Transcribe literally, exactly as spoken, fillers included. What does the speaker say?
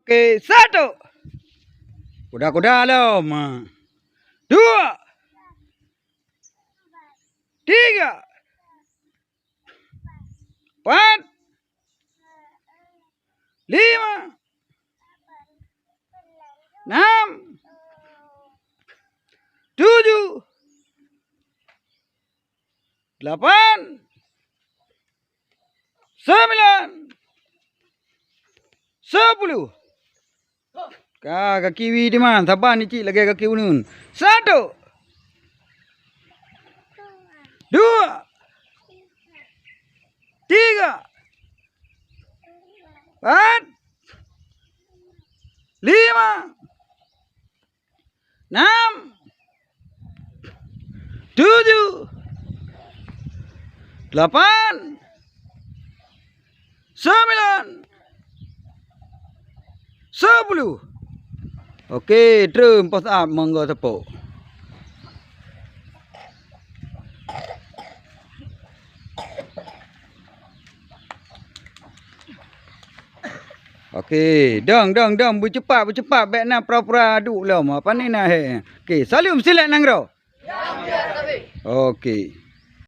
Oke, satu. Kuda-kuda lom. Dua. Tiga. Empat. Lima. Enam. Tujuh. Delapan. Sembilan. Sepuluh. Ka, kaki wi di man, saban ni cik lagèe kaki uneun. Satu. Dua. Tiga. Empat. Lima. Enam. Tujuh. Delapan. Sembilan. Sepuluh. Oke, treun push up monggo tepuk. Oke, dong, dong, dong, beucepat, beucepat, bèk na pura-pura duek lom. Apa ni na he? Oke, salam silat nanggroe. Oke.